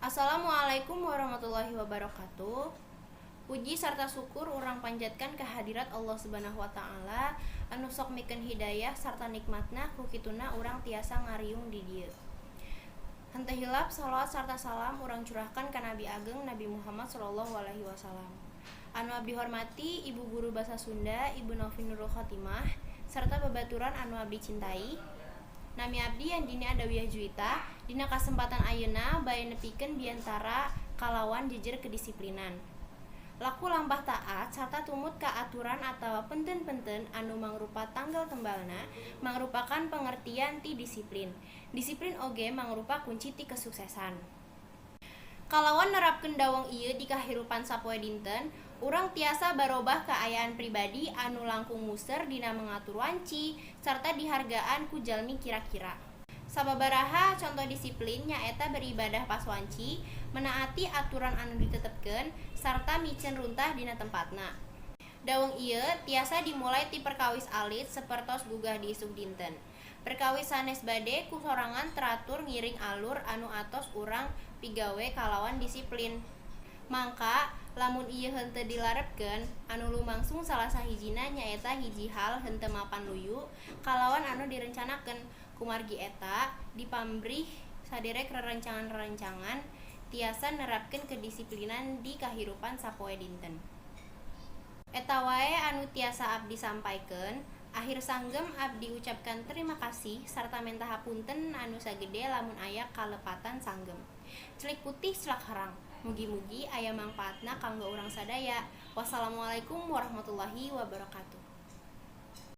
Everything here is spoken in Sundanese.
Assalamualaikum warahmatullahi wabarakatuh. Puji sarta syukur urang panjatkan kehadirat Allah Subhanahu wa Ta'ala anu sok mikeun hidayah sarta nikmatna, ku kituna urang tiasa ngariung di dieu. Henteu hilap salawat sarta salam urang curahkan ka Nabi ageng, Nabi Muhammad sallallahu alaihi wasallam. Anu abdi hormati Ibu guru bahasa Sunda, Ibu Novi Nurul Khotimah, serta babaturan anu abdi cintai. Nami abdi Andini Adawiyah Juwita. Dina kasempatan ayeuna bade nepikeun biantara kalawan jejer kedisiplinan. Laku lampah taat sarta tumut ka aturan atawa penten-penten anu mangrupa tanggal tembalna mangrupakan pengertian ti disiplin. Disiplin oge mangrupa kunci ti kesuksesan. Kalawan nerapkeun daweng ieu di kahirupan sapoe dinten, urang tiasa barobah kaayaan pribadi anu langkung muser dina mengatur wanci sarta dihargaan ku jalmi kira-kira. Sababaraha contoh disiplin nyaeta beribadah pas wanci, menaati aturan anu ditetepkeun, sarta miceun runtah dina tempatna. Daweng ieu tiasa dimulai ti perkawis alit sapertos gugah di isuk dinten. Perkawis sanes bade ku sorangan teratur ngiring alur anu atos urang pigawe kalawan disiplin. Mangka lamun ieu henteu dilarepkeun, anu lumangsung salah sahijina nyaeta hiji hal henteu mapan luyu kalawan anu direncanakeun. Kumargi eta, dipamrih saderek rerencangan-rerencangan tiasa nerapkeun kedisiplinan di kahirupan sapoe dinten. Eta wae anu tiasa abdi sampaikeun. Akhir sanggem abdi ucapkan terima kasih sarta menta hapunten anu sagede lamun aya kalepatan sanggem. Celik putih celak herang. Mugi-mugi aya mangpaatna kanggo urang sadaya. Wassalamualaikum warahmatullahi wabarakatuh.